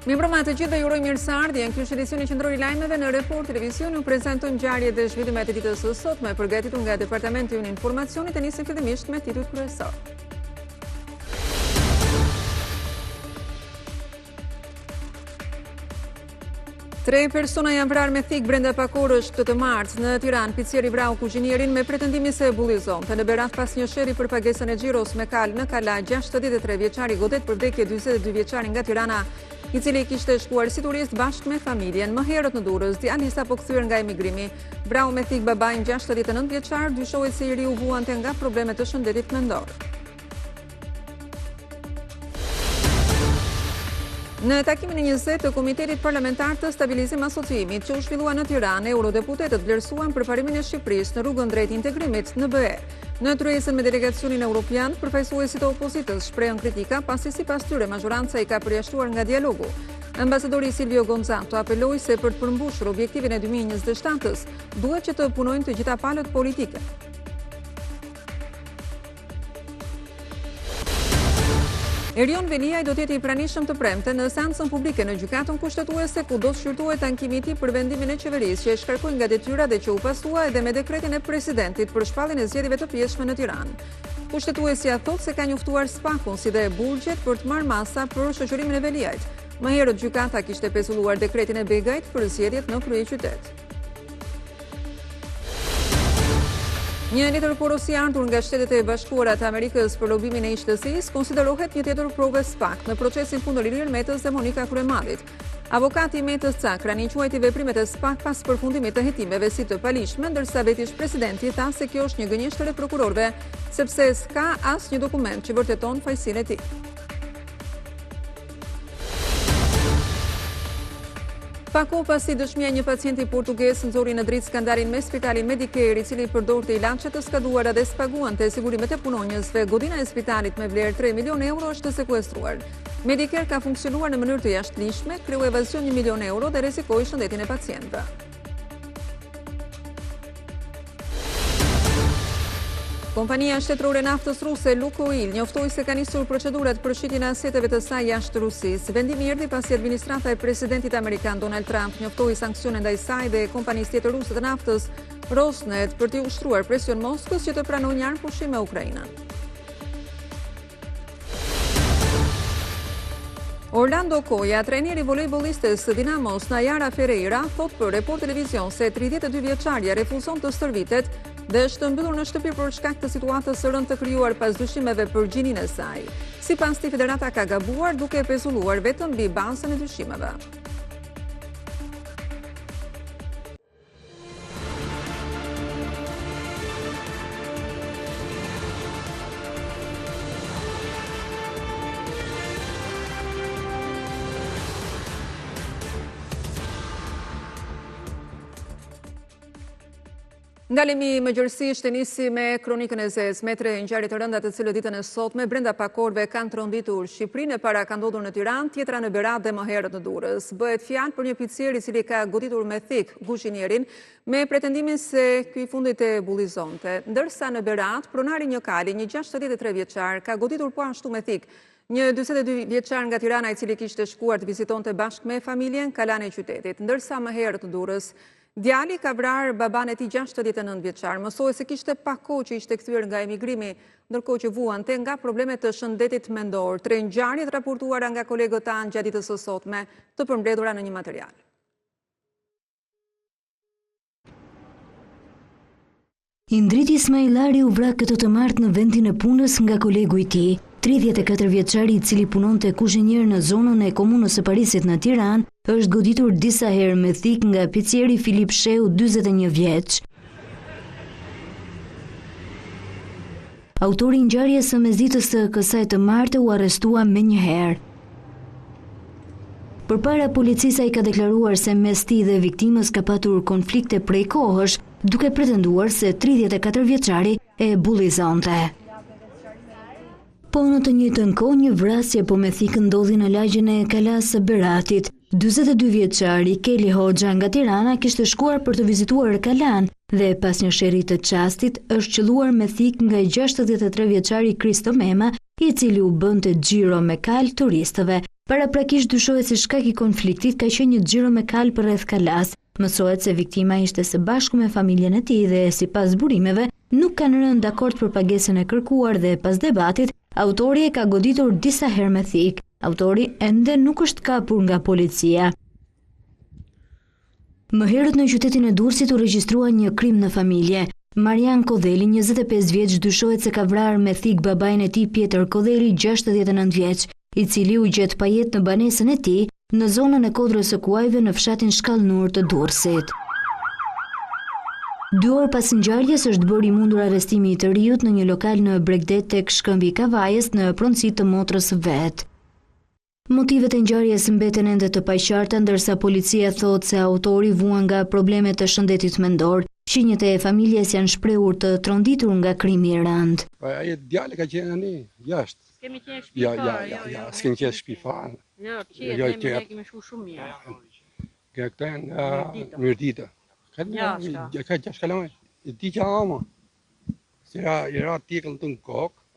Mirëmbrëma të gjithëve ju uroj mirëseardhjen. Ky është edicioni qendror i lajmeve në Report Televizion. Ju prezantojmë ngjarjet dhe zhvillimet e ditës së sotme, përgatitur nga Departamenti ynë i Informacionit e nisim fillimisht me titujt kryesorë. Tre persona janë vrarë me thikë brenda pak orësh këtë të martë në Tiranë. Picieri vrau kuzhinierin me pretendimin se e bullizonte. Në Berat pas një sherri për pagesën e xhiros me kalë në Kala 63 vjeçari godet për vdekje 42 vjeçarin nga Tirana, i cili kishte shkuar si turist bashkë me familjen. Më herët në Durrës, djali i sapo kthyer nga emigrimi, vrau me thikë babain 69 vjeçar, dyshohet se i riu vuante nga probleme të shëndetit mendor. Në takimin e 20 të Komitetit Parlamentar të Stabilizim Asociimit që u zhvillua në Tiranë, eurodeputetët vlerësuan përparimin e Shqipërisë në rrugën drejt integrimit në BE. Në tryezën me delegacionin europian, përfaqësuesit e opozitës shprehën kritika pasi sipas tyre mazhoranca i ka përjashtuar nga dialogu. Ambasadori Silvio Gonzato apeloi se për të përmbushur objektivin e 2027-s, duhet që të punojnë të gjitha palët politike. Erion Veliaj do të jetë i pranishëm të premten në seancën publike në Gjykatën Kushtetuese ku do të shqyrtohet ankimi i tij për vendimin e qeverisë që e shkarkoi nga detyra dhe që u pasua edhe me dekretin e presidentit për shpalljen e zgjedhjeve të pjesshme në Tiranë. Kushtetuesja thotë se ka njoftuar SPAK-un si dhe burgjet për të marrë masa për shoqërimin e Veliajt. Më herët gjykata kishte pezulluar dekretin e Begajt për zgjedhjet në kryeqytet. Një letër porosi e ardhur nga Shtetet e Bashkuara të Amerikës për lobimin e ish-LSI-së konsiderohet një tjetër provë e SPAK në procesin kundër Ilir Metës dhe Monika Kryemadhit. Avokati i Metës Cakrani i quajti veprimet e SPAK pas përfundimit të hetimeve si të paligjshme, ndërsa vetë ish-presidenti tha se kjo është një gënjeshtër e prokurorëve, sepse s'ka asnjë dokument që vërteton fajësinë e tij. Pak kohë pasi dëshmia e një pacienti portugez nxori në dritë skandalin me spitalin Medicare, i cili përdorte ilaçe të skaduara dhe s'paguante sigurimet e punonjësve, godina e spitalit me vlerë 3 milion euro është sekuestruar. Medicare ka funksionuar në mënyrë të jashtëligjshme, kreu evazion 1 milion euro dhe rrezikoi shëndetin e pacientëve. Kompania shtetërore e naftës ruse Lukoil njoftoi se ka nisur procedurat për shitjen e aseteve të saj jashtë Rusisë. Vendimi erdhi pasi administrata e presidentit amerikan Donald Trump njoftoi sanksione ndaj saj dhe kompanisë tjetër ruse të naftës Rosneft për t'i ushtruar presion Moskës që të pranojë një armëpushim me Ukrainën. Orlando Koja, trajneri i volejbollistes së Dinamos, Najara Ferreira, thotë për Report Televizion se 32 vjeçarja refuzon të stërvitet dhe është mbyllur në shtëpi për shkak të situatës së rëndë të krijuar pas dyshimeve për gjininë e saj. Sipas tij, federata ka gabuar duke e pezulluar vetëm mbi bazën e dyshimeve. Ndalemi më gjerësisht e nisim me kronikën e zezë, me tre ngjarje të rënda të cilët ditën e sotme, brenda pak orëve kanë tronditur Shqipërinë, e para ka ndodhur në Tiranë, tjetra në Berat dhe më herët në Durrës. Bëhet fjalë për një picier i cili ka goditur me thikë kuzhinierin, me pretendimin se ky i fundit e bullizonte. Ndërsa në Berat, pronari i një kali, një 63 vjeçar, ka goditur po ashtu me thikë një 42 vjeçar nga Tirana i cili kishte shkuar të vizitonte bashkë me familjen kalanë e qytetit. Ndërsa më herët në Durrës, Djali ka vrarë babanë e tij 69 vjeçar. Mësohet se kishte pak kohë që ishte kthyer nga emigrimi, ndërkohë që vuante nga probleme të shëndetit mendor. Tre ngjarje të raportuara nga kolegët tanë gjatë ditës së sotme, të përmbledhura në një material. Indrit Ismailari u vra këtë të martë në vendin e punës nga kolegu i tij. 34 vjeçari i cili punonte kuzhinier në zonën e Komunës së Parisit në Tiranë, është goditur disa herë me thikë nga picieri Filip Shehu, 41 vjeç. Autori i ngjarjes së mesditës së kësaj të marte u arrestua menjëherë. Përpara policisë ai ka deklaruar se mes tij dhe viktimës ka patur konflikte prej kohësh, duke pretenduar se 34 vjeçari e bullizonte. Po në të njëjtën kohë një vrasje po me thikë ndodhi në lagjen e Kalasë së Beratit. 42 vjeçari Keli Hoxha nga Tirana kishte shkuar për të vizituar Kalanë dhe pas një sherri të çastit është qëlluar me thikë nga 63 vjeçari Kristo Mema, i cili u bënte xhiro me kalë turistëve. Paraprakisht dyshohet se shkak i konfliktit ka qenë një xhiro me kalë rreth kalasë. Mësohet se viktima ishte së bashku me familjen e tij dhe sipas burimeve nuk kanë rënë dakord për pagesën e kërkuar dhe pas debatit, autori e ka goditur disa herë me thikë. Autori ende nuk është kapur nga policia. Më herët në qytetin e Durrësit u regjistrua një krim në familje. Marjan Kodheli, 25 vjeç, dyshohet se ka vrarë me thikë babain e tij Pjetër Kodheli, 69 vjeç, i cili u gjet pa jetë në banesën e tij në zonën e Kodrës së Kuajve në fshatin Shkallnur të Durrësit. Dy orë pas ngjarjes është bërë i mundur arrestimi i të riut në një lokal në bregdet tek Shkëmbi i Kavajës në pronësi të motrës së vet. Motivet e ngjarjes mbeten ende të paqarta, ndërsa policia thotë se autori vuan nga probleme të shëndetit mendor. Fqinjët e familjes janë shprehur të tronditur nga krimi i rëndë. Po ai djali ka qenë ani jashtë. S'kemi qenë shtëpi fare. Ja, ja, ja, s'kemi qenë shtëpi fare. Jo, qenë, jo, ne kemi shku shumë mirë. Nga këta janë nga Mirdita. Ka ja, ka gjashtë kalamaj. I di që ama. Si ra, i ra tjekëll në kokë.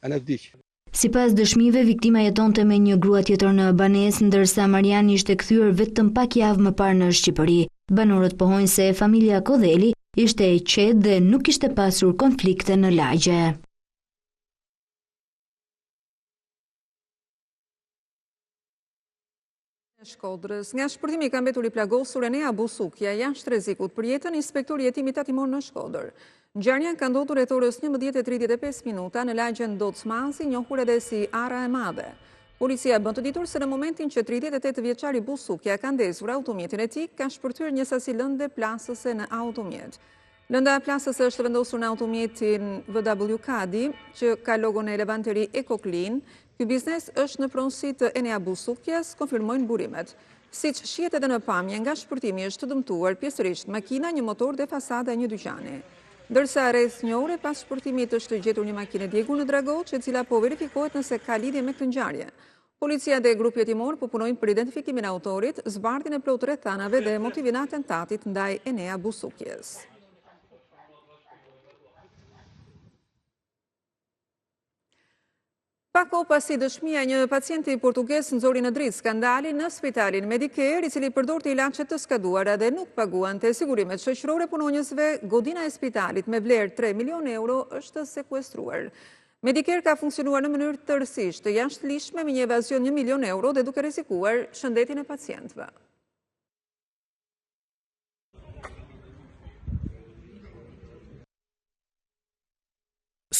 Ene vdiq. Sipas dëshmive, viktima jetonte me një grua tjetër në banesë, ndërsa Marjani ishte kthyer vetëm pak javë më parë në Shqipëri. Banorët pohojnë se familja Kodheli ishte e qetë dhe nuk kishte pasur konflikte në lagje. Shkodrës. Nga shpërthimi ka mbetur i plagosur Enea Busukja, jashtë rrezikut për jetën, inspektori i hetimit tatimor në Shkodër. Ngjarja ka ndodhur rreth orës 11.35 minuta në lagjen Doc Mazi, njohur edhe si Arra e Madhe. Policia bën të ditur se në momentin që 38 vjeçari Busukja ka ndezur automjetin e tij, ka shpërthyer një sasi lënde plasëse në automjet. Lënda plasëse është vendosur në automjetin VW Caddy, që ka logon e Levanteri EcoClean. Ky biznes është në pronësi të Enea Busukjes, konfirmojnë burimet. Siç shihet edhe në pamje, nga shpërthimi është dëmtuar pjesërisht makina, një motor dhe fasada e një dyqani. Ndërsa rreth një ore pas shpërthimit është gjetur një makinë e djegur në Dragoç, e cila po verifikohet nëse ka lidhje me këtë ngjarje. Policia dhe grupi hetimor po punojnë për identifikimin e autorit, zbardhjen e plotë të rrethanave dhe motivin e atentatit ndaj Enea Busukjes. Pak kohë pasi dëshmia e një pacienti portugez nxori në dritë skandalin në spitalin Medicare, i cili përdorte ilaçe të skaduara dhe nuk paguante sigurimet shoqërore punonjësve, godina e spitalit me vlerë 3 milion euro është sekuestruar. Medicare ka funksionuar në mënyrë tërësisht të jashtëligjshme me një evazion 1 milion euro dhe duke rrezikuar shëndetin e pacientëve.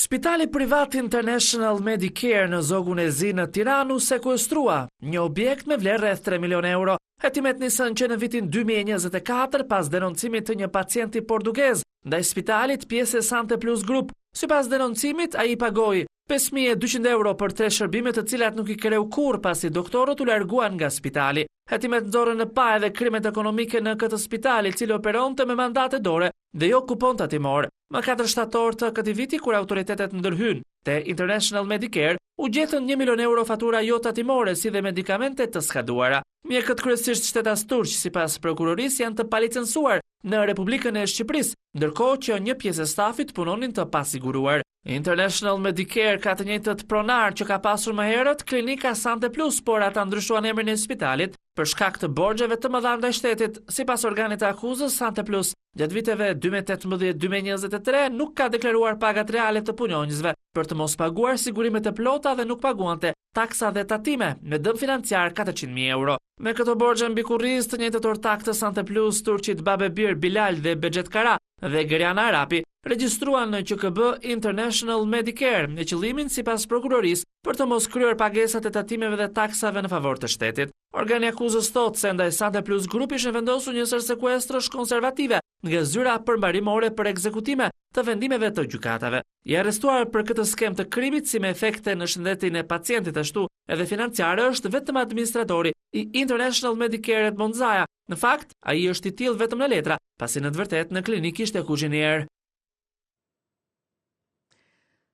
Spitali privat International Medicare në Zogun e Zi në Tiranë u sekuestrua, një objekt me vlerë rreth 3 milion euro. Hetimet nisën që në vitin 2024 pas denoncimit të një pacienti portugez ndaj spitalit pjesë e Sante Plus Group. Sipas denoncimit, ai pagoi 5200 euro për tre shërbime të cilat nuk i kreu kurrë pasi doktorët u larguan nga spitali. Hetimet nxorën në pah edhe krimet ekonomike në këtë spital, i cili operonte me mandate dore dhe jo kupon tatimor. Më 4 shtator të këtij viti, kur autoritetet ndërhynë te International Medicare, u gjetën 1 milion euro fatura jo tatimore si dhe medikamente të skaduara. Mjekët kryesisht shtetas turq, sipas prokurorisë, janë të palicensuar në Republikën e Shqipërisë, ndërkohë që një pjesë e stafit punonin të pasiguruar. International Medicare ka të njëjtët pronarë që ka pasur më herët Klinika Sante Plus, por ata ndryshuan emrin e spitalit për shkak të borxheve të mëdha ndaj shtetit. Sipas organit të akuzës, Sante Plus gjatë viteve 2018-2023 nuk ka deklaruar pagat reale të punonjësve për të mos paguar sigurimet e plota dhe nuk paguante taksa dhe tatime me dëm financiar 400.000 euro. Me këto borxhe mbi kurriz, të njëjtët ortakë të Sante Plus, turqit babë e bir Bilal dhe Bexhet Kara dhe Geriana Arapi, regjistruan në QKB International Medicare, me qëllimin sipas prokurorisë për të mos kryer pagesat e tatimeve dhe taksave në favor të shtetit. Organi i akuzës thotë se ndaj Sante Plus Group ishin vendosur një sërë sekuestrosh konservative nga zyra përmbarimore për ekzekutime të vendimeve të gjykatave. I arrestuar për këtë skemë të krimit si me efekte në shëndetin e pacientit ashtu edhe financiare është vetëm administratori i International Medicare Edmond Zaja. Në fakt, ai është i tillë vetëm në letra, pasi në të vërtetë në klinikë ishte kuzhinier.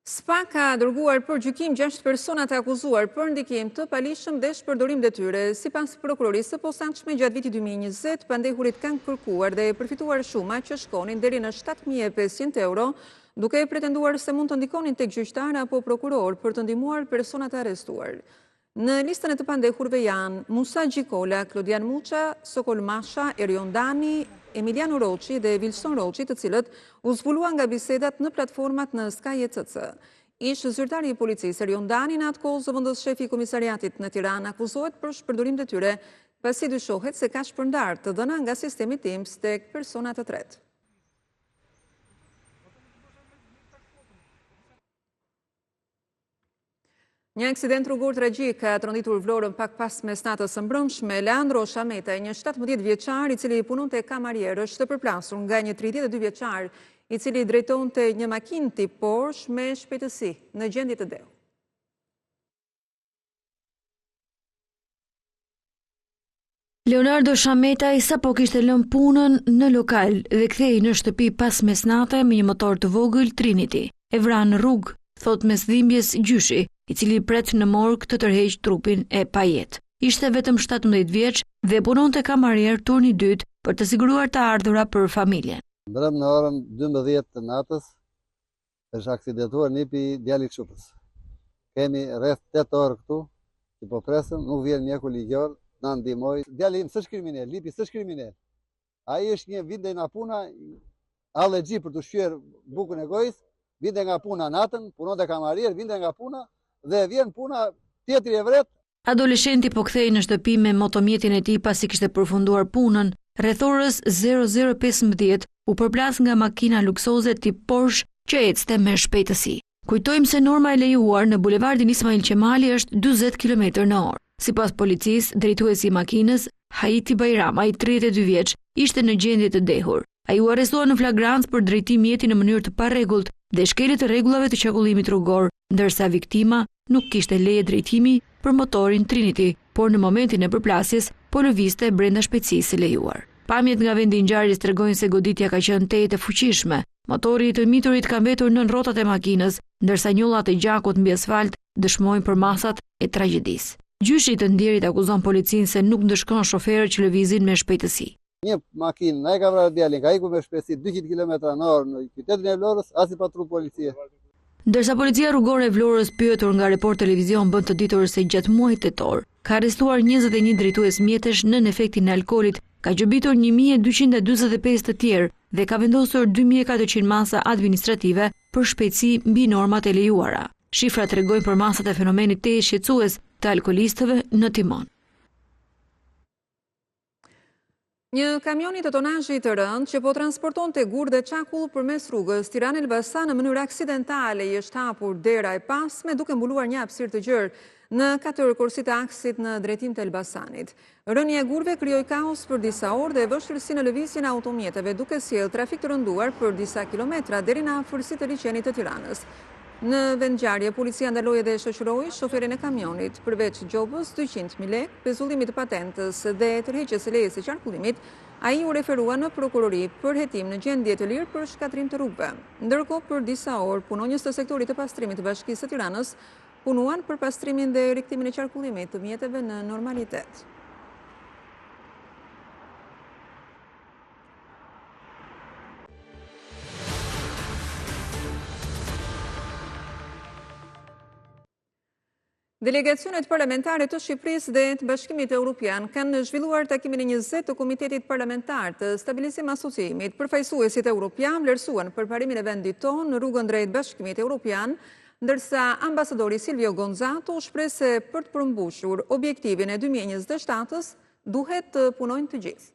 SPAK ka dërguar për gjykim 6 persona të akuzuar për ndikim të paligjshëm dhe shpërdorim detyre. Sipas prokurorisë së posaçme gjatë vitit 2020, të pandehurit kanë kërkuar dhe përfituar shuma që shkonin deri në 7500 euro, duke pretenduar se mund të ndikonin tek gjyqtarë apo prokurorë për të ndihmuar personat e arrestuar. Në listën e të pandehurve janë Musa Gjikola, Klodian Muça, Sokol Masha, Erion Dani, Emiliano Roçi dhe Vilson Roçi, të cilët u zbuluan nga bisedat në platformat në Sky ECC. Ish zyrtari i policisë, Erion Dani, në atë kohë zëvendës shefi i komisariatit në Tiranë, akuzohet për shpërdorim detyre, pasi dyshohet se ka shpërndarë të dhëna nga sistemi TIMS tek persona të tretë. Një aksident rrugor tragjik ka tronditur Vlorën pak pas mesnatës së mbrëmshme. Leandro Shametaj, një 17 vjeçar i cili punonte kamarier, është përplasur nga një 32 vjeçar i cili drejtonte një makinë tip Porsche me shpejtësi në gjendje të dehur. Leonardo Shametaj sapo kishte lënë punën në lokal dhe kthehej në shtëpi pas mesnate me një motor të vogël Trinity. E vranë në rrugë, thotë mes dhimbjes gjyshi, i cili pret në morg të tërheqë trupin e pajetë. Ishte vetëm 17 vjeç dhe punonte kamarier turn i dytë për të siguruar të ardhura për familjen. Mbrëmë në orën 12 të natës, Është aksidentuar nipi i djalit çupës. Kemi rreth 8 orë këtu që po presëm, nuk vjen mjeku ligjor, na ndihmoj. Djali im s'është kriminel, nipi s'është kriminel. Ai është një vinte nga puna, hallexhi për të ushqyer bukën e gojës, vinte nga puna natën, punonte kamarier, vinte nga puna dhe vjen puna tjetri e vret, Adoleshenti po kthehej në shtëpi me motomjetin e tij pasi kishte përfunduar punën. Rreth orës 00:15 u përplas nga makina luksoze tip Porsche që ecte me shpejtësi. Kujtojmë se norma e lejuar në bulevardin Ismail Qemali është 40 kilometër në orë. Sipas policisë, drejtuesi i makinës, Haiti Bajramaj, 32 vjeç, ishte në gjendje të dehur. Ai u arrestua në flagrancë për drejtim mjeti në mënyrë të parregullt dhe shkelje të rregullave të qarkullimit rrugor, ndërsa viktima nuk kishte leje drejtimi për motorin Trinity, por në momentin e përplasjes po lëvizte brenda shpejtësisë së lejuar. Pamjet nga vendi i ngjarjes tregojnë se goditja ka qenë tejet e fuqishme. Motori i të miturit ka mbetur nën rrotat e makinës, ndërsa njollat e gjakut mbi asfalt dëshmojnë përmasat e tragjedisë. Gjyshi i të ndjerit akuzon policinë se nuk ndëshkon shoferët që lëvizin me shpejtësi. Një makinë na e ka vrarë djalin, ka ikur me shpejtësi 200 kilometra në orë në qytetin e Vlorës, asnjë patrullë policie. Ndërsa policia rrugore e Vlorës pyetur nga Report Televizion bën të ditur se gjatë muajit tetor ka arrestuar 21 drejtues mjetesh nën efektin e alkoolit, ka gjobitur 1245 të tjerë dhe ka vendosur 2400 masa administrative për shpejtësi mbi normat e lejuara. Shifrat tregojnë përmasat e fenomenit tejet shqetësues të alkoolistëve në timon. Një kamioni të tonazhit të rëndë që po transportonte gurë dhe çakull përmes rrugës Tiranë-Elbasan në mënyrë aksidentale i është hapur dera e pasme duke mbuluar një hapësirë të gjerë në katër korsitë e aksit në drejtim të Elbasanit. Rënia e gurëve krijoi kaos për disa orë dhe vështirësi në lëvizjen e automjeteve duke sjellë trafik të rënduar për disa kilometra deri në afërsi të liqenit të Tiranës. Në vendngjarje, policia ndaloi dhe shoqëroi shoferin e kamionit. Përveç gjobës 200.000 lekë, pezullimit të patentës dhe tërheqjes së lejes së qarkullimit, ai u referua në prokurori për hetim në gjendje të lirë për shkatërrim të rrugëve. Ndërkohë, për disa orë, punonjës të sektorit të pastrimit të Bashkisë së Tiranës punuan për pastrimin dhe rikthimin e qarkullimit të mjeteve në normalitet. Delegacionet parlamentare të Shqipërisë dhe të Bashkimit Europian kanë zhvilluar takimin e 20 të Komitetit Parlamentar të Stabilizim Asociimit. Përfaqësuesit europian vlerësuan përparimin e vendit tonë në rrugën drejt Bashkimit Europian, ndërsa ambasadori Silvio Gonzato u shpreh se për të përmbushur objektivin e 2027-ës duhet të punojnë të gjithë.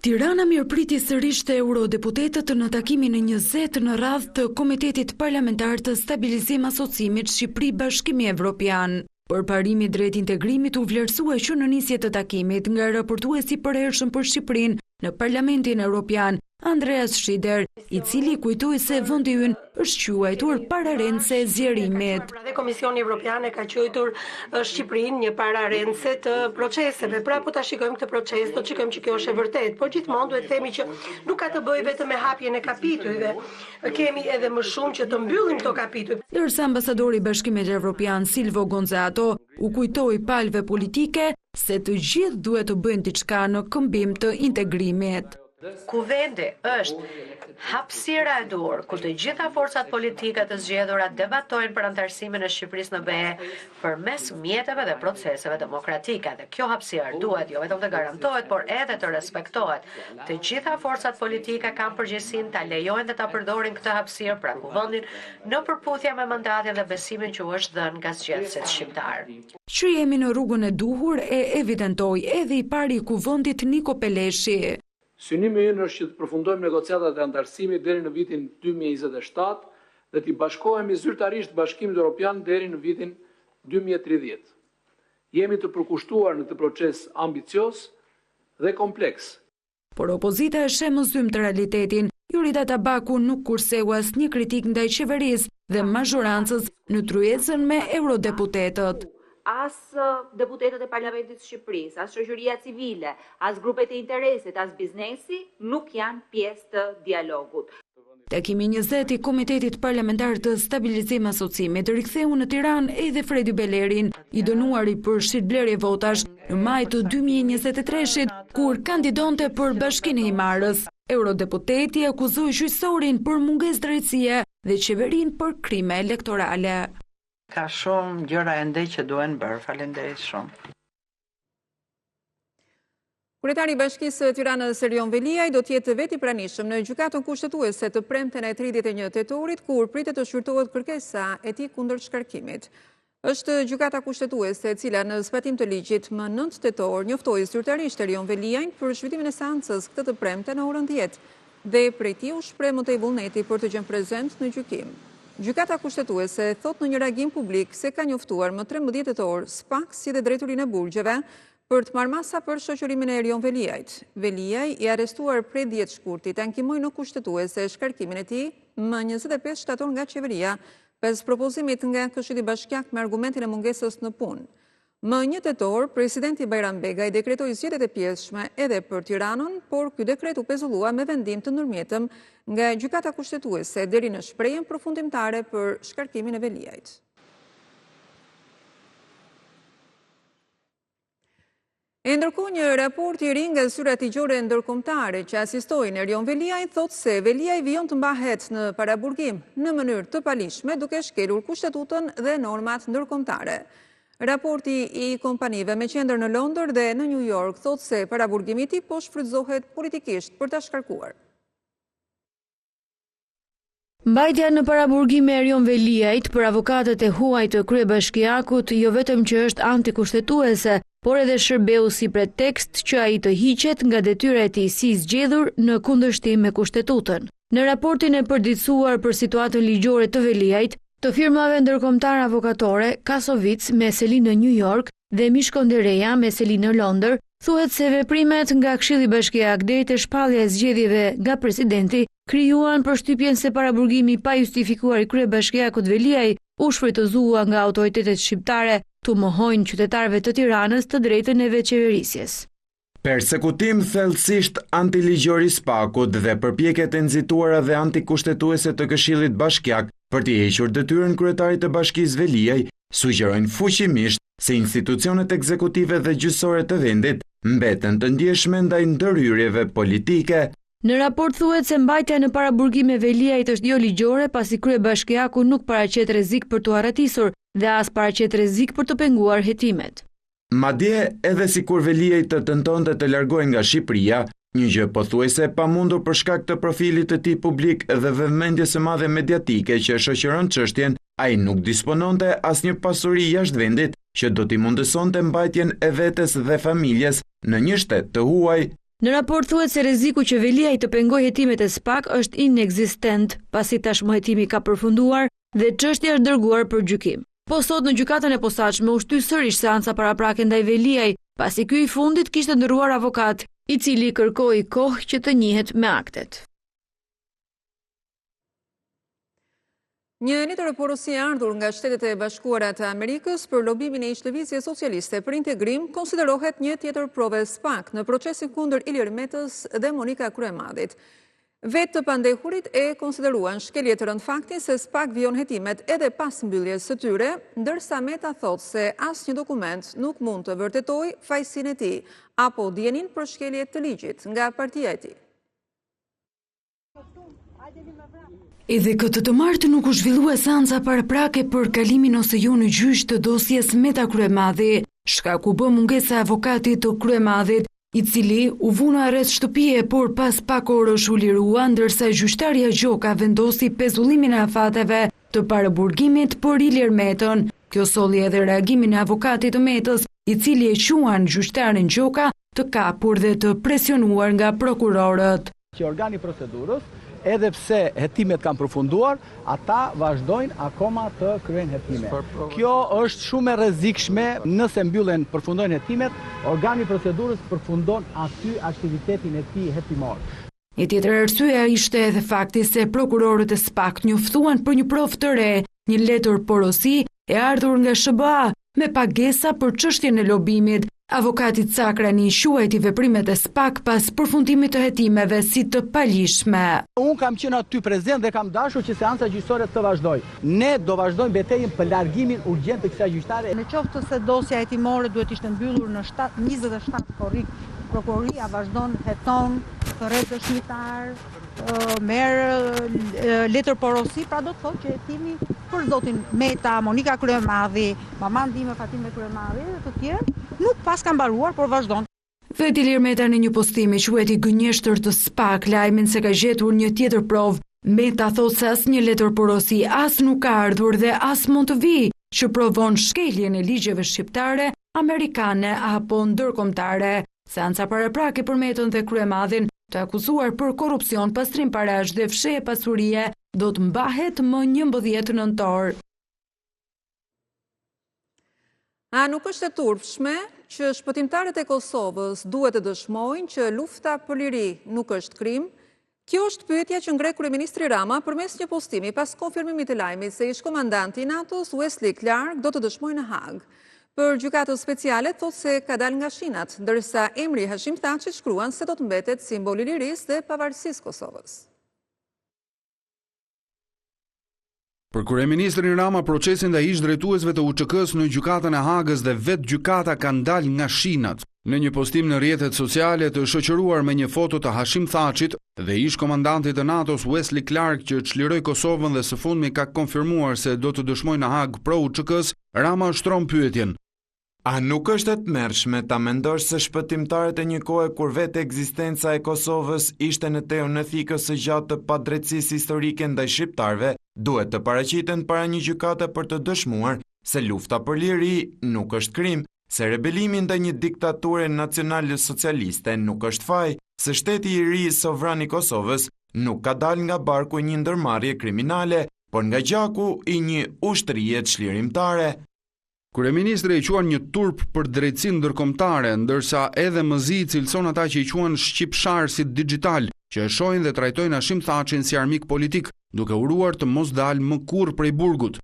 Tirana mirëpriti sërish eurodeputetët në takimin e 20 në radhë të Komitetit Parlamentar të Stabilizim Asociimit Shqipëri-Bashkimi Evropian. Përparimi drejt integrimit u vlerësua që në nisje të takimit nga raportuesi i përhershëm për Shqipërinë në Parlamentin Europian, Andreas Schieder, i cili kujtoi se vendi ynë është quajtur pararendëse e zgjerimit. Pra dhe Komisioni Evropian e ka quajtur Shqipërinë një pararendëse të proceseve. Pra po ta shikojmë këtë proces, do të shikojmë që kjo është e vërtetë, por gjithmonë duhet të themi që nuk ka të bëjë vetëm me hapjen e kapitujve. Kemi edhe më shumë që të mbyllim këto kapituj. Ndërsa ambasadori i Bashkimit Evropian Silvo Gonzato u kujtoi palëve politike se të gjithë duhet të bëjnë diçka në këmbim të integrimit. Kuvendi është hapësira e duhur ku të gjitha forcat politike të zgjedhura debatojnë për anëtarësimin e Shqipërisë në BE përmes mjeteve dhe proceseve demokratike. Dhe kjo hapësirë duhet jo vetëm të garantohet, por edhe të respektohet. Të gjitha forcat politike kanë përgjegjësinë ta lejojnë dhe ta përdorin këtë hapësirë, pra Kuvendin, në përputhje me mandatin dhe besimin që u është dhënë nga zgjedhësit shqiptarë. Që jemi në rrugën e duhur e evidentoi edhe i pari i Kuvendit Niko Peleshi. Synimi ynë është që të përfundojmë negociatat e anëtarësimit deri në vitin 2027 dhe t'i bashkohemi zyrtarisht Bashkimit Europian deri në vitin 2030. Jemi të përkushtuar në këtë proces ambicioz dhe kompleks. Por opozita e sheh më zymtë realitetin. Jorida Tabaku nuk kurseu asnjë kritikë ndaj qeverisë dhe mazhorancës në tryezën me eurodeputetët. As deputetët e Parlamentit të Shqipërisë, as shoqëria civile, as grupet e interesit, as biznesi nuk janë pjesë të dialogut. Takimi i 20 i Komitetit Parlamentar të Stabilizim Asociimit riktheu në Tiranë edhe Fredi Belerin, i dënuari për shitblerje votash në maj të 2023-shit, kur kandidonte për Bashkinë e Himarës. Eurodeputeti akuzoi gjyqësorin për mungesë drejtësie dhe qeverinë për krime elektorale. Ka shumë gjëra ende që duhen bërë. Faleminderit shumë. Kryetari i Bashkisë së Tiranës Erion Veliaj do të jetë vetë i pranishëm në Gjykatën Kushtetuese të premten e 31 tetorit, kur pritet të shqyrtohet kërkesa e tij kundër shkarkimit. Është Gjykata Kushtetuese e cila në zbatim të ligjit më 9 tetor njoftoi zyrtarisht Erion Veliajn për zhvillimin e seancës këtë të premte në orën 10 dhe prej tij u shpreh më tej vullneti për të qenë prezent në gjykim. Gjykata Kushtetuese thotë në një reagim publik se ka njoftuar më 13 tetor SPAK si dhe Drejtorinë e Burgjeve Për të marrë masa për shoqërimin e Erion Veliajt. Veliaj, i arrestuar prej 10 shkurtit, ankimoi në Kushtetuese shkarkimin e tij më 25 shtator nga qeveria, pas propozimit nga Këshilli Bashkiak me argumentin e mungesës në punë. Më 1 tetor, presidenti Bajram Begaj dekretoi zgjedhjet e pjesshme edhe për Tiranën, por ky dekret u pezullua me vendim të ndërmjetëm nga Gjykata Kushtetuese deri në shprehjen përfundimtare për shkarkimin e Veliajt. E ndërkohë një raport i ri nga zyrat ligjore ndërkombëtare që asistojnë Erion Veliajn thotë se Veliaj vijon të mbahet në paraburgim në mënyrë të paligjshme duke shkelur kushtetutën dhe normat ndërkombëtare. Raporti i kompanive me qendër në Londër dhe në New York thotë se paraburgimi i tij po shfrytëzohet politikisht për ta shkarkuar. Mbajtja në paraburgim e Erion Veliajt për avokatët e huaj të kryebashkiakut jo vetëm që është antikushtetuese, por edhe shërbeu si pretekst që ai të hiqet nga detyra e tij si i zgjedhur në kundërshtim me Kushtetutën. Në raportin e përditësuar për situatën ligjore të Veliajt, të firmave ndërkombëtare avokatore Kasowitz me seli në New York dhe Mishcon de Reya me seli në Londër, thuhet se veprimet nga Këshilli Bashkiak deri te shpallja e zgjedhjeve nga presidenti krijuan përshtypjen se paraburgimi i pajustifikuar i kryebashkiakut Veliaj u shfrytëzua nga autoritetet shqiptare t'u mohojnë qytetarëve të Tiranës të drejtën e vetëqeverisjes. Persekutim thellësisht antiligjor i SPAK-ut dhe përpjekjet e nxituara dhe antikushtetuese të Këshillit Bashkiak për t'i hequr detyrën kryetarit të Bashkisë Veliaj sugjerojnë fuqimisht se institucionet ekzekutive dhe gjyqësore të vendit mbeten të ndjeshme ndaj ndërhyrjeve politike. Në raport thuhet se mbajtja në paraburgim e Veliajt është joligjore pasi kryebashkiaku nuk paraqet rrezik për t'u arratisur dhe as paraqet rrezik për të penguar hetimet. Madje, edhe sikur Veliaj të tentonte të largohej nga Shqipëria, një gjë pothuajse e pamundur për shkak të profilit të tij publik dhe vëmendjes së madhe mediatike që e shoqëron çështjen, ai nuk dispononte asnjë pasuri jashtë vendit që do t'i mundësonte mbajtjen e vetes dhe familjes në një shtet të huaj. Në raport thuhet se rreziku që Veliaj të pengojë hetimet e SPAK është inekzistent, pasi tashmë hetimi ka përfunduar dhe çështja është dërguar për gjykim. Po sot në Gjykatën e Posaçme u shty sërish seanca paraprake ndaj Veliaj, pasi ky i fundit kishte ndërruar avokat, i cili kërkoi kohë që të njihet me aktet. Një letërporosi e ardhur nga Shtetet e Bashkuara të Amerikës për lobimin e ish-Lëvizjes Socialiste për Integrim konsiderohet një tjetër provë e SPAK në procesin kundër Ilir Metës dhe Monika Kryemadhit. Vetë të pandehurit e konsideruan shkelje të rëndë faktin se SPAK vijon hetimet edhe pas mbylljes së tyre, ndërsa Meta thotë se asnjë dokument nuk mund të vërtetojë fajësinë e tij apo dijeninë për shkelje të ligjit nga partia e tij. Edhe këtë të martë nuk u zhvillua seanca paraprake për kalimin ose jo në gjyq të dosjes Meta Kryemadhi. Shkak u bë mungesa e avokatit të Kryemadhit, i cili u vu në arrest shtëpie, por pas pak orësh u lirua, ndërsa gjyqtarja Gjoka vendosi pezullimin e afateve të paraburgimit për Ilir Metën. Kjo solli edhe reagimin e avokatit të Metës, i cili e quan gjyqtaren Gjoka të kapur dhe të presionuar nga prokurorët. Që organi i procedurës, edhe pse hetimet kanë përfunduar, ata vazhdojnë akoma të kryejnë hetime. Kjo është shumë e rrezikshme, nëse mbyllen, përfundojnë hetimet, organi i procedurës përfundon aty aktivitetin e tij hetimor. Një tjetër arsye ishte edhe fakti se prokurorët e SPAK njoftuan për një provë të re, një letër porosi e ardhur nga SHBA me pagesa për çështjen e lobimit. Avokati Cakrani quajti veprimet e SPAK pas përfundimit të hetimeve si të paligjshme. Unë kam qenë aty prezent dhe kam dashur që seanca gjyqësore të vazhdojë. Ne do vazhdojmë betejën për largimin urgjent të kësaj gjyqtare. Në qoftë se dosja hetimore duhet të ishte mbyllur në 27 korrik, prokuroria vazhdon heton, thërret dëshmitarë, merr letër porosi, pra do të thotë që hetimi për zotin Meta, Monika Kryemadhi, mamanë time Fatime Kryemadhi dhe të tjerë, nuk paska mbaruar, por vazhdon. Vetë Ilir Meta në një postim e quajti gënjeshtër të SPAK lajmin se ka gjetur një tjetër provë. Meta thotë se asnjë letër porosi as nuk ka ardhur dhe as mund të vijë që provon shkeljen e ligjeve shqiptare, amerikane apo ndërkombëtare. Seanca paraprake për Metën dhe Kryemadhin, të akuzuar për korrupsion, pastrim parash dhe fshehje pasurie, do të mbahet më 11 nëntor. A nuk është e turpshme që shpëtimtarët e Kosovës duhet të dëshmojnë që lufta për liri nuk është krim? Kjo është pyetja që ngre kryeministri Rama përmes një postimi pas konfirmimit të lajmit se ish-komandanti i NATO-s Wesley Clark do të dëshmojë në Hagë. Për gjykatën speciale thotë se ka dalë nga shinat, ndërsa emri i Hashim Thaçit shkruan se do të mbetet simbol i lirisë dhe pavarësisë së Kosovës. Për kryeministrin Rama, procesi ndaj ish-drejtuesve të UÇK-së në Gjykatën e Hagës dhe vetë gjykata kanë dalë nga shinat. Në një postim në rrjetet sociale të shoqëruar me një foto të Hashim Thaçit dhe ish-komandantit të NATO-s Wesley Clark që çliroi Kosovën dhe së fundmi ka konfirmuar se do të dëshmojë në Hagë pro UÇK-së, Rama shtron pyetjen, A nuk është e tmerrshme ta mendosh se shpëtimtarët e një kohe kur vetë ekzistenca e Kosovës ishte në tehun e thikës së gjatë të padrejtësisë historike ndaj shqiptarëve, duhet të paraqiten para një gjykate për të dëshmuar se lufta për liri nuk është krim, se rebelimi ndaj një diktature nacionalsocialiste nuk është faj, se shteti i ri sovran i Kosovës nuk ka dalë nga barku i një ndërmarrje kriminale, por nga gjaku i një ushtrie çlirimtare. Kryeministri e quan një turp për drejtësinë ndërkombëtare, ndërsa edhe më zi i cilëson ata që i quan shqipsharësit dixhitalë, që e shohin dhe trajtojnë Hashim Thaçin si armik politik, duke uruar të mos dalë më kurrë prej burgut.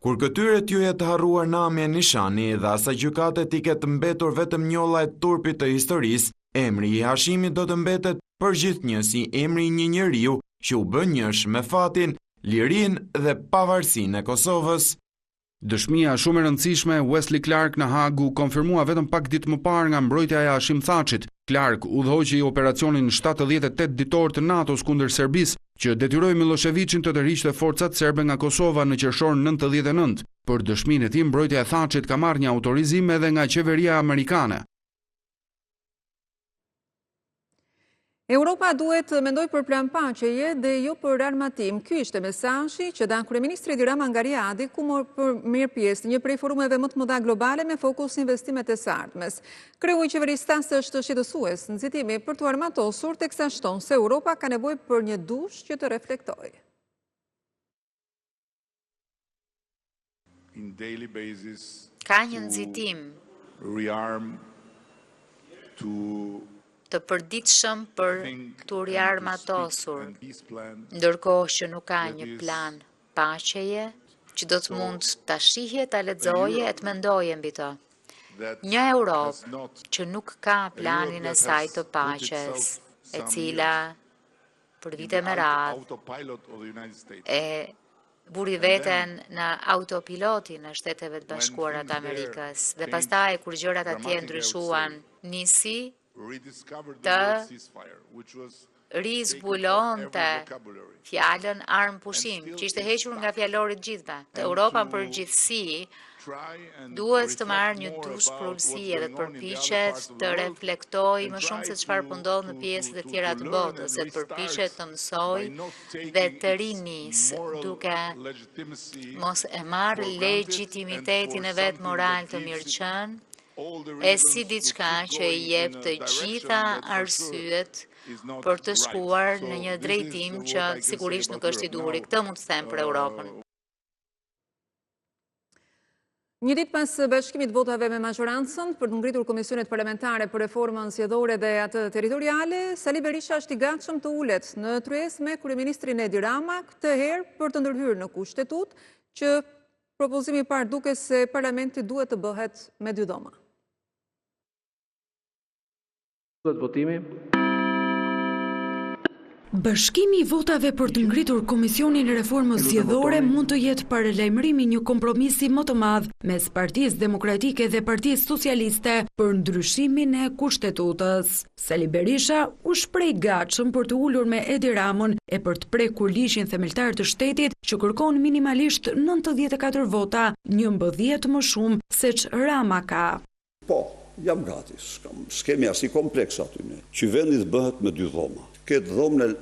Kur këtyre t'ju jetë harruar nami e nishani dhe asaj gjykate t'i ketë mbetur vetëm njolla e turpit të historisë, emri i Hashimit do të mbetet përgjithnjë si emri i një njeriu që u bë njësh me fatin, lirinë dhe pavarësinë e Kosovës. Dëshmia shumë e rëndësishme e Wesley Clark në Hagë u konfirmua vetëm pak ditë më parë nga mbrojtja e Hashim Thaçit. Clark udhëhoqi operacionin 78 ditor të NATO-s kundër Serbisë, që detyroi Millosheviçin të tërhiqte forcat serbe nga Kosova në qershor 99. Për dëshminë e tij, mbrojtja e Thaçit ka marrë një autorizim edhe nga qeveria amerikane. Europa duhet të mendojë për plan paqeje dhe jo për armatim. Ky ishte mesazhi që dha kryeministri Edi Rama nga Riadi, ku mori pjesë në një prej forumeve më të mëdha globale me fokus investimet e së ardhmes. Kreu i qeverisë tha se është shqetësues nxitimi për t'u armatosur, teksa shton se Europa ka nevojë për një dush që të reflektojë. Ka një nxitim të përditshëm për t'u riarmatosur, ndërkohë që nuk ka një plan paqeje që do të mund ta shihje, ta lexoje e të mendoje mbi të. Një Europë që nuk ka planin e saj të paqes, e cila për vite me radhë e vuri veten në autopilotin e Shteteve të Bashkuara të Amerikës dhe pastaj kur gjërat atje ndryshuan, nisi të. rizbulonte fjalën armëpushim, që ishte hequr nga fjalori i të gjithëve. Europa në përgjithësi duhet të marrë një dush përulësie dhe të përpiqet të reflektojë më shumë se çfarë po ndodh në pjesët e tjera të botës, dhe të përpiqet të mësojë dhe të rinisë duke mos e marrë legjitimitetin e vet moral të mirëqenë e si diçka që i jep të gjitha arsyet për të shkuar në një drejtim që sigurisht nuk është i duhuri. Këtë mund të them për Europën. Një ditë pas bashkimit të votave me mazhorancën për të ngritur komisionet parlamentare për reformën zgjedhore dhe atë territoriale, Sali Berisha është i gatshëm të ulet në tryezë me kryeministrin Edi Rama këtë herë për të ndërhyrë në Kushtetutë që propozimi i parë duket se parlamenti duhet të bëhet me dy dhoma. Mbyllet votimi. Bashkimi i votave për të ngritur Komisionin e Reformës Zgjedhore mund të jetë paralajmërimi i një kompromisi më të madh mes Partisë Demokratike dhe Partisë Socialiste për ndryshimin e Kushtetutës. Sali Berisha u shpreh i gatshëm për t'u ulur me Edi Ramën e për të prekur ligjin themeltar të shtetit që kërkon minimalisht 94 vota, 11 më shumë seç Rama ka. Po, jam gati, s'kemi asnjë kompleks aty ne, që vendi të bëhet me dy dhoma. Të ketë dhomën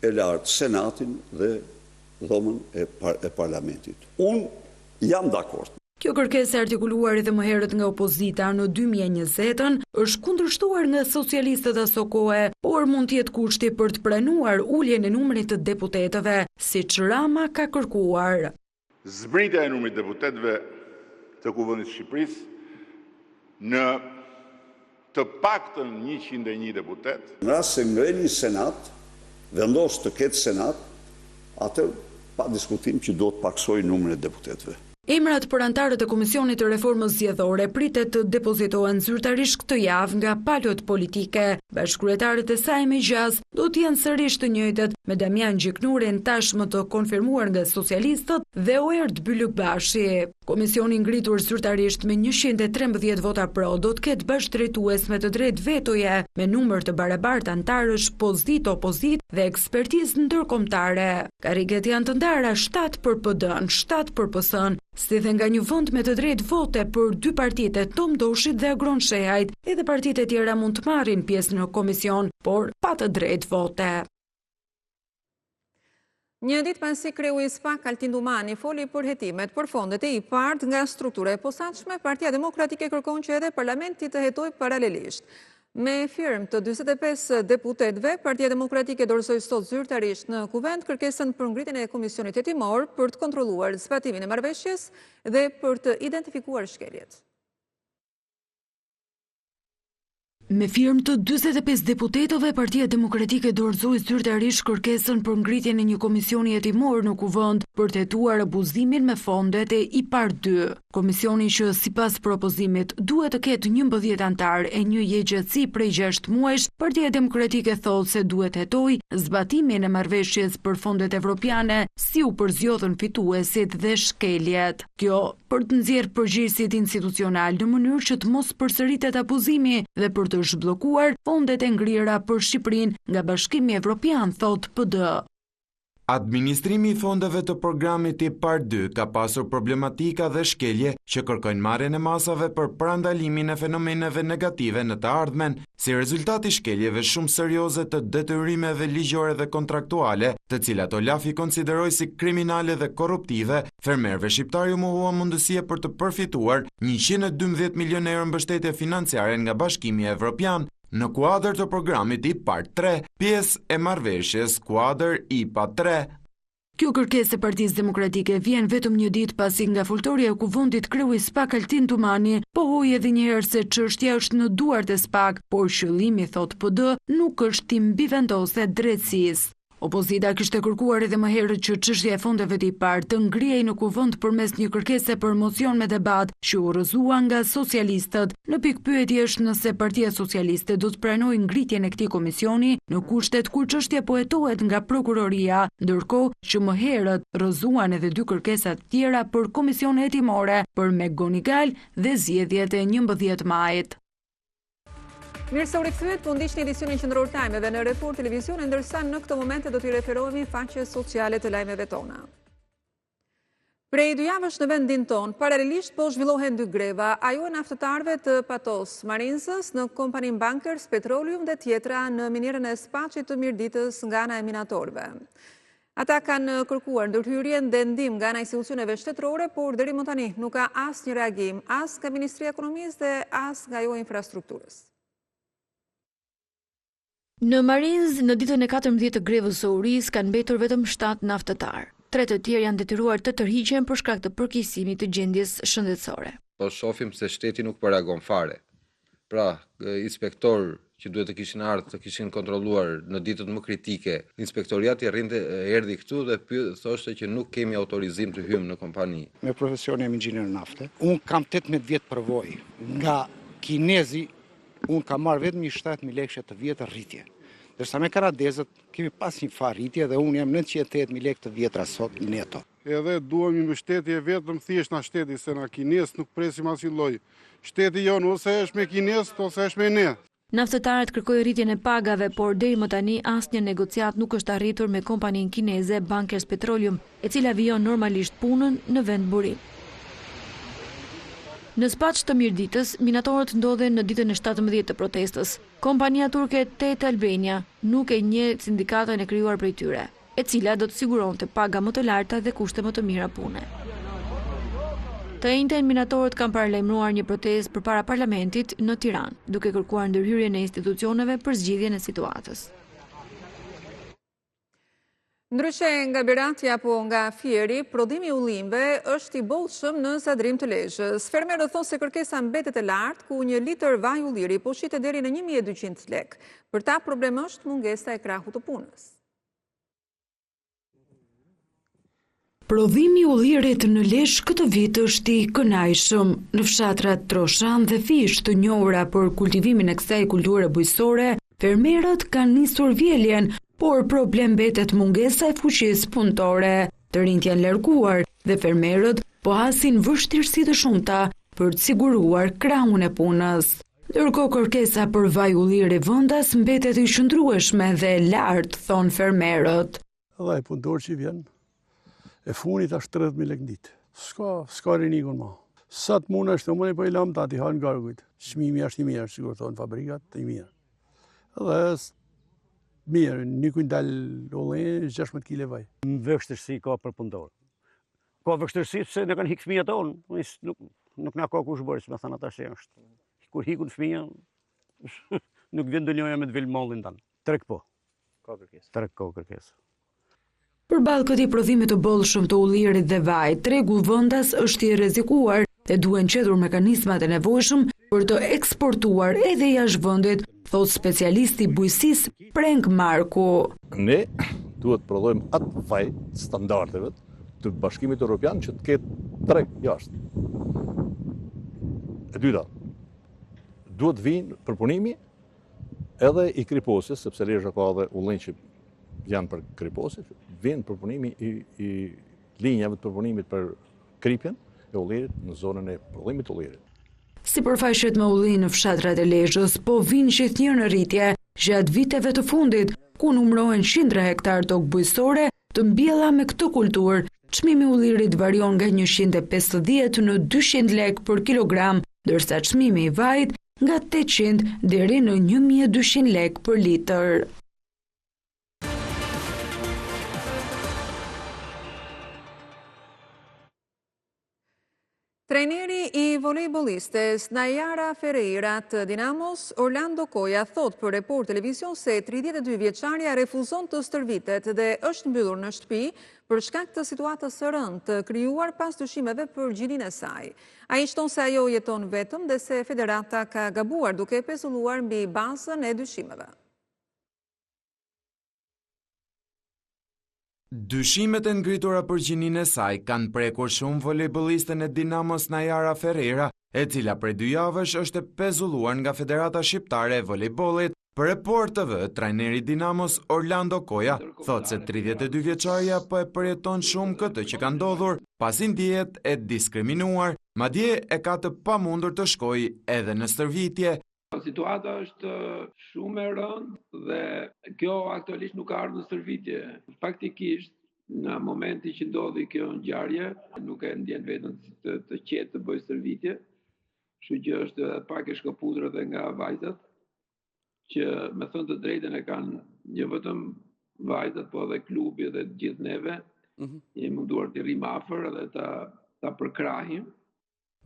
e lartë, Senatin dhe dhomën e e Parlamentit. Unë jam dakord. Kjo kërkesë e artikuluar edhe më herët nga opozita në 2020-ën, është kundërshtuar nga socialistët asokohe, por mund të jetë kushti për të pranuar uljen e numrit të deputetëve, siç Rama ka kërkuar. Zbritja e numrit të deputetëve të Kuvendit të Shqipërisë në të paktën 101 deputetë. Në rast se ngre një Senat, vendos të ketë Senat, atëherë pa diskutim që duhet të pakësojë numrin e deputetëve. Emrat për anëtarët e Komisionit të Reformës Zgjedhore pritet të depozitohen zyrtarisht këtë javë nga palët politike. Bashkëkryetarët e saj me gjasë do të jenë sërish të njëjtët me Damian Gjiknurin tashmë të konfirmuar nga socialistët dhe Oerd Bylykbashi. Komisioni i ngritur zyrtarisht me 113 vota pro do të ketë bashkëdrejtues me të drejtë vetoje, me numër të barabartë anëtarësh pozitë-opozitë dhe ekspertizë ndërkombëtare. Karriget janë të ndara 7 për PD-në, 7 për PS-në, si dhe nga një vend me të drejtë vote për dy partitë e Tom Doshit dhe Agron Shehajt. Edhe partitë e tjera mund të marrin pjesë në komision, por pa të drejtë vote. Një ditë pasi kreu i SPAK Altin Dumani foli për hetimet për fondet e IPARD nga struktura e posaçme, Partia Demokratike kërkon që edhe parlamenti të hetojë paralelisht. Me firmë të 45 deputetëve, Partia Demokratike dorëzoi sot zyrtarisht në Kuvend kërkesën për ngritjen e Komisionit Hetimor për të kontrolluar zbatimin e marrëveshjes dhe për të identifikuar shkeljet. Me firmë të 45 deputetëve, Partia Demokratike dorëzoi zyrtarisht kërkesën për ngritjen e një komisioni hetimor në Kuvend për të hetuar abuzimin me fondet e IPARD 2. Komisioni që, sipas propozimit, duhet të ketë 11 anëtarë e një jetëgjatësi prej 6 muajsh, Partia Demokratike thotë se duhet të hetojë zbatimin e marrëveshjes për fondet evropiane, si u përzgjodhën fituesit dhe shkeljet. Kjo, për të nxjerrë përgjegjësit institucionalë në mënyrë që të mos përsëritet abuzimi dhe për të zhbllokuar fondet e ngrira për Shqipërinë nga Bashkimi Evropian, thotë PD. Administrimi i fondeve të programit IPARD 2 ka pasur problematika dhe shkelje që kërkojnë marrjen e masave për parandalimin e fenomeneve negative në të ardhmen, si rezultat i shkeljeve shumë serioze të detyrimeve ligjore dhe kontraktuale, të cilat Olaf i konsideroi si kriminale dhe korruptive, fermerëve shqiptarë iu mohua mundësia për të përfituar 112 milionë euro mbështetje financiare nga Bashkimi Evropian në kuadër të programit IPARD 3, pjesë e marrëveshjes kuadër IPA 3. Kjo kërkesë e Partisë Demokratike vjen vetëm një ditë pasi nga foltorja e Kuvendit kreu i SPAK Altin Dumani pohoi edhe një herë se çështja është në duart e SPAK, por qëllimi thotë PD nuk është t'i mbivendoset drejtësisë. Opozita kishte kërkuar edhe më herët që çështja e fondeve të IPARD të ngrihej në Kuvend përmes një kërkese për mocion me debat që u rrëzua nga socialistët. Në pikëpyetje është nëse Partia Socialiste do të pranojë ngritjen e këtij komisioni në kushtet kur çështja po hetohet nga prokuroria, ndërkohë që më herët rrëzuan edhe dy kërkesa të tjera për komisione hetimore për McGonigal dhe zgjedhjet e 11 majit. Mirë se u rikthyet, po ndiqni edicionin qendror të lajmeve në Report Televizion, ndërsa në këto momente do t'i referohemi faqes sociale të lajmeve tona. Prej dy javësh në vendin tonë, paralelisht po zhvillohen dy greva, ajo e naftëtarëve të Patos Marinzës në kompaninë Bankers Petroleum dhe tjetra në minierën e Spaçit të Mirditës nga ana e minatorëve. Ata kanë kërkuar ndërhyrjen dhe ndihmë nga ana e institucioneve shtetërore, por deri më tani nuk ka asnjë reagim, as nga Ministria e Ekonomisë dhe as nga ajo e Infrastrukturës. Në Marinzë, në ditën e 14 të grevës së urisë, kanë mbetur vetëm 7 naftëtarë. Tre të tjerë janë detyruar të tërhiqen për shkak të përkeqësimit të gjendjes shëndetësore. Po shohim se shteti nuk po reagon fare. Pra, inspektorë që duhet të kishin ardhur, të kishin kontrolluar në ditët më kritike, inspektoriati rrinte erdhi këtu dhe thoshte që nuk kemi autorizim të hyjmë në kompani. Me profesion jam inxhinier nafte. Unë kam 18 vjet përvojë. Nga kinezi unë kam marrë vetëm një 7000 lekëshe të vjetër rritje. Ndërsa me kanadezët kemi pas një farë rritje dhe unë jam 980.000 lekë të vjetra sot neto. Edhe duam një mbështetje vetëm thjesht nga shteti, se nga kinezët nuk presim asnjë lloj. Shteti jonë ose është me kinezët ose është me ne. Naftëtarët kërkojnë rritjen e pagave, por deri më tani asnjë negociatë nuk është arritur me kompaninë kineze Bankers Petroleum, e cila vijon normalisht punën në vendburim. Në Spaç të Mirditës, minatorët ndodhen në ditën e 17 të protestës. Kompania turke TET Albania nuk e njeh sindikatën e krijuar prej tyre. e cila do të siguronte paga më të larta dhe kushte më të mira pune. Të enjten, minatorët kanë paralajmëruar një protestë përpara parlamentit në Tiranë, duke kërkuar ndërhyrjen e institucioneve për zgjidhjen e situatës. Ndryshe nga Berati apo nga Fieri, prodhimi i ullinjve është i bollshëm në Zadrimë të Lezhës. Fermerët thonë se kërkesa mbetet e lartë, ku një litër vaj ulliri po shitet deri në 1200 lekë. Për ta problem është mungesa e krahut të punës. Prodhimi i ullirit në Lezhë këtë vit është i kënaqshëm. Në fshatrat Troshan dhe Fishtë, të njohura për kultivimin e kësaj kulture bujqësore, fermerët kanë nisur vjeljen, por problem mbetet mungesa e fuqisë punëtore. Të rinjtë janë larguar dhe fermerët po hasin vështirësi të shumta për të siguruar krahun e punës. Ndërkohë kërkesa për vaj ulliri vendas mbetet e qëndrueshme dhe e lartë, thonë fermerët. Edhe ai punëtor që vjen, e funit është 30.000 lekë në ditë. S'ka, s'ka rinikun ma. Sa të mund është, më po i lamë ta t'i hanë gargujt. Çmimi është i mirë, sikur thonë fabrikat, i mirë. Edhe mirë, një kuintal ulli, 16 kile vaj. Vështirësi ka për punëtor. Ka vështirësi se na kanë hik fëmijët tonë, nuk, nuk na ka kush bërë, me thënë ata se është. Kur hikun fëmija, nuk vjen ndonjëja me të vil mallin tanë. Treg po. Ka kërkesë. Treg ka kërkesë. Përballë këtij prodhimi të bollshëm të ullirit dhe vajit, tregu vendas është i rrezikuar dhe duhen gjetur mekanizmat e nevojshëm për të eksportuar edhe jashtë vendit, thotë specialisti i bujqësisë Prenk Marku. Ne duhet të prodhojmë atë vaj të standardeve të Bashkimit Europian që të ketë treg jashtë. E dyta, duhet të vijnë përpunimi edhe i kriposjes, sepse Lezha ka edhe ullinj që janë për kriposje, vjen përpunimi i, i linjave të përpunimit për kripjen e ullirit në zonën e prodhimit të ullirit. Sipërfaqet me ullinj në fshatrat e Lezhës po vijnë gjithnjë në rritje gjatë viteve të fundit, ku numërohen qindra hektarë tokë bujqësore të mbjella me këtë kulturë. Çmimi i ullirit varion nga 150 në 200 lekë për kilogram, ndërsa çmimi i vajit nga 800 deri në 1200 lekë për litër. Trajneri i volejbollistes Nayara Ferreira të Dinamos, Orlando Koja, thotë për Report Televizion se 32 vjeçarja refuzon të stërvitet dhe është mbyllur në shtëpi për shkak të situatës së rëndë të krijuar pas dyshimeve për gjininë e saj. Ai shton se ajo jeton vetëm dhe se federata ka gabuar duke e pezulluar mbi bazën e dyshimeve. Dyshimet e ngritura për gjininë e saj kanë prekur shumë volejbollisten e Dinamos Nayara Ferreira, e cila prej dy javësh është e pezulluar nga Federata Shqiptare e Volejbollit. Për Report TV, trajneri i Dinamos Orlando Koja thotë se 32 vjeçarja po e përjeton shumë këtë që ka ndodhur, pasi ndihet e diskriminuar, madje e ka të pamundur të shkojë edhe në stërvitje. Situata është shumë e rëndë dhe kjo aktualisht nuk ka ardhur në stërvitje. Faktikisht, në momenti që ndodhi kjo ngjarje, nuk e ndjen veten të, të qetë të bëjë stërvitje. Kështu që është pak e shkëputur edhe nga vajzat, që me thënë të drejtën e kanë jo vetëm vajzat, po edhe klubi dhe të gjithë neve, mm -hmm. jemi munduar t'i rrimë afër edhe ta, ta përkrahim.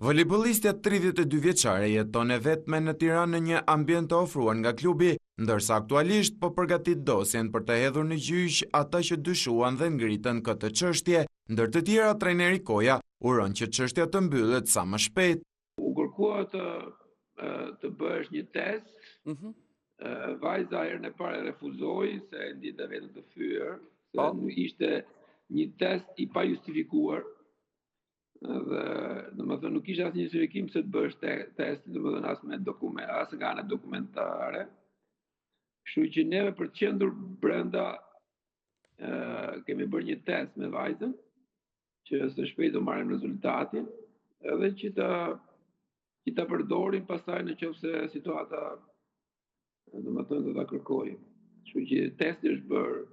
Volejbollistja 32 vjeçare jeton e vetme në Tiranë në një ambient të ofruar nga klubi, ndërsa aktualisht po përgatit dosjen për të hedhur në gjyq ata që dyshuan dhe ngritën këtë çështje. Ndër të tjera, trajneri Koja uron që çështja të mbyllet sa më shpejt. U kërkua të të bëhesh një test. Mm -hmm. Vajza herën e parë e refuzoi se e ndjente veten të fyer, se po. ishte një test i pajustifikuar. Dhe, domethënë, nuk ishte asnjë justifikim pse të bësh te, test, domethënë, as me dokument, as nga ana dokumentare. Kështu që neve për të qëndruar brenda, ë, kemi bërë një test me vajzën, që së shpejti do marrim rezultatin, edhe që ta, që ta përdorim pastaj në qoftë se situata, domethënë, do ta kërkojë. Kështu që testi është bërë.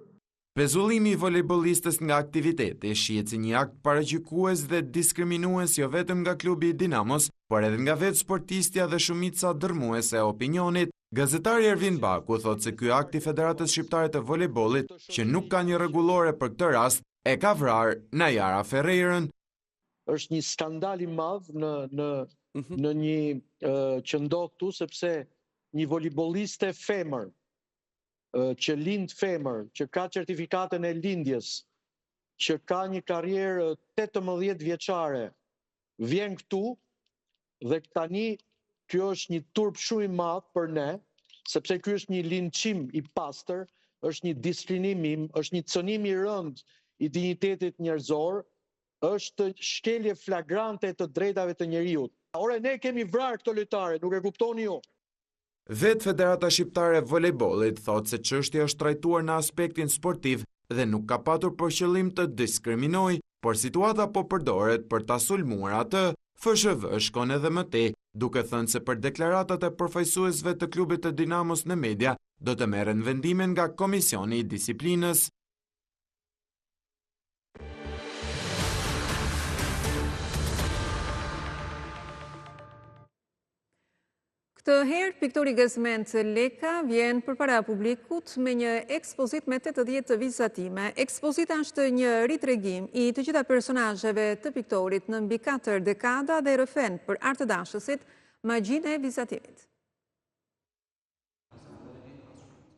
Pezullimi i volejbollistes nga aktiviteti shihet si një akt paragjykues dhe diskriminues jo vetëm nga klubi i Dinamos, por edhe nga vetë sportistja dhe shumica dërrmuese e opinionit. Gazetari Ervin Baku thotë se ky akt i Federatës Shqiptare të Volejbollit, që nuk ka një rregullore për këtë rast, e ka vrarë Najara Ferreirën. Është një skandal i madh në në mhm. në një që ndodh këtu sepse një volejbolliste femër që lind femër, që ka certifikatën e lindjes, që ka një karrierë 18 vjeçare, vjen këtu dhe tani kjo është një turp shumë i madh për ne, sepse ky është një linçim i pastër, është një diskrimimim, është një cënim i rëndë i dinjitetit njerëzor, është shkelje flagrante e të drejtave të njeriut. Ore ne kemi vrarë këto lojtare, nuk e kuptoni ju. Vetë Federata Shqiptare e Volejbollit thotë se çështja është trajtuar në aspektin sportiv dhe nuk ka patur për qëllim të diskriminojë, por situata po përdoret për ta sulmuar atë. FSHV shkon edhe më tej, duke thënë se për deklaratat e përfaqësuesve të klubit të Dinamos në media do të merren vendime nga Komisioni i Disiplinës. Këtë herë, piktori Gazmend Leka vjen përpara publikut me një ekspozitë me 80 vizatime. Ekspozita është një ritregim i të gjitha personazheve të piktorit në mbi 4 dekada dhe rrëfen për artdashësit magjinë e vizatimit.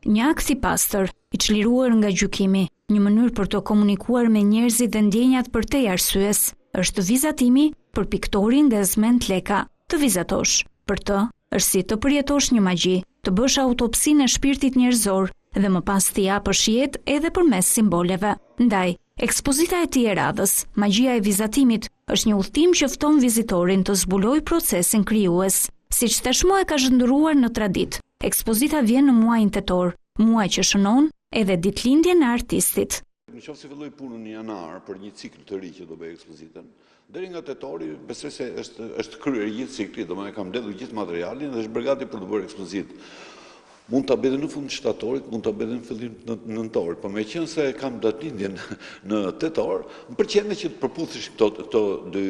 Një akt i pastër, i çliruar nga gjykimi, një mënyrë për të komunikuar me njerëzit dhe ndjenjat përtej arsyes, është vizatimi për piktorin Gazmend Leka. Të vizatosh, për të, është si të përjetosh një magji, të bësh autopsinë e shpirtit njerëzor dhe më pas t'i japësh jetë edhe përmes simboleve. Ndaj, ekspozita e tij e radhës, Magjia e vizatimit, është një udhëtim që fton vizitorin të zbulojë procesin krijues. Siç tashmë e ka shndërruar në traditë, ekspozita vjen në muajin tetor, muaj që shënon edhe ditëlindjen e artistit. Në qoftë se filloj punën në janar për një cikël të ri që do bëj ekspozitën, deri nga tetori besoj se është është kryer i gjithë cikli, domethënë e kam mbledhur gjithë materialin dhe është bërë gati për të bërë ekspozitë. Mund ta bëj dhe në fund të shtatorit, mund ta bëj dhe në fillim të nëntorit, por meqenëse kam datëlindjen në tetor, më pëlqente që të përputheshin këto këto dy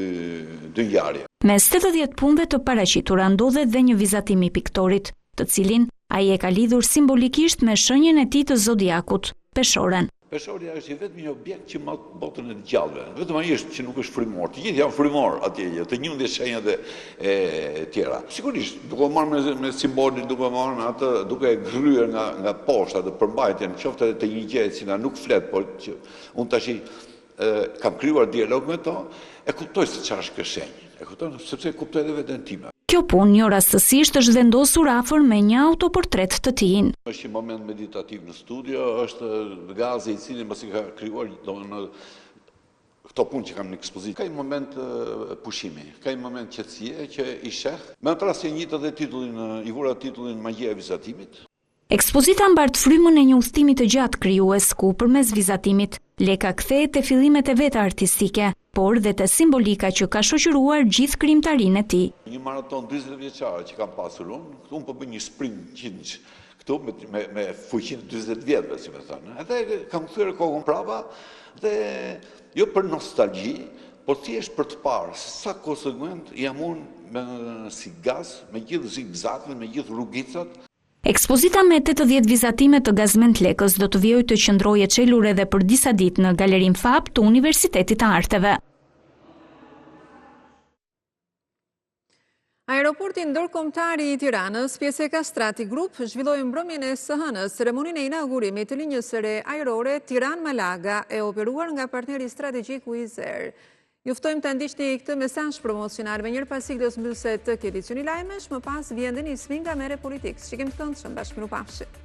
dy ngjarje. Mes 80 punëve të paraqitura ndodhet dhe një vizatim i piktorit, të cilin ai e ka lidhur simbolikisht me shenjën e tij të zodiakut, Peshoren. Peshorja është i vetmi objekt që mat botën e të gjallëve. Vetëm ai është që nuk është frymor. Të gjithë janë frymor atje, jo, të 11 shenjat e, e tjera. Sigurisht, duke u marrë me, me simbolin, duke u marrë me atë, duke e gërryer nga nga poshtë atë përmbajtjen, qoftë edhe të një gjëje e cila nuk flet, por që unë tash e, kam krijuar dialog me to, e kuptoj se çfarë është kjo shenjë. E kupton, sepse e kuptoj edhe veten time. Kjo punë jo rastësisht është vendosur afër me një autoportret të tijin. Është një moment meditativ në studio, është Gazi i cili mbasi ka krijuar domethënë këto punë që kam në ekspozitë. Ka një moment pushimi, ka një moment qetësie që i sheh. Me atë rast e ngjita dhe titullin, i vura titullin Magjia e vizatimit. Ekspozita mbart frymën e një udhëtimi të gjatë krijues, ku përmes vizatimit, Leka kthehet te fillimet e veta artistike, por dhe te simbolika që ka shoqëruar gjithë krijimtarinë e tij. Një maratonë 40 vjeçare që kam pasur unë, këtu unë po bëj një sprint qindsh këtu me me me fuqinë e 40 vjetëve, si me thënë. Edhe kam kthyer kokën prapa dhe jo për nostalgji, por thjesht për të parë se sa konsekuent jam unë me si Gaz, me gjithë zigzagët, me gjithë rrugicat. Ekspozita me 80 vizatime të Gazmend Lekës do të vijojë të qëndrojë e çelur edhe për disa ditë në Galerinë FAB të Universitetit të Arteve. Aeroporti Ndërkombëtar i Tiranës, pjesë e Kastrati Group, zhvilloi mbrëmjen e së hënës ceremoninë e inaugurimit të linjës së re ajrore Tiranë-Malaga, e operuar nga partneri strategjik Wizz Air. Ju ftojmë të ndiqni këtë mesazh promocional menjëherë pas siglës mbyllëse të këtij edicioni lajmesh, më pas vjen Denis Minga me Repolitix. Shikim të këndshëm, bashkë mirupafshim.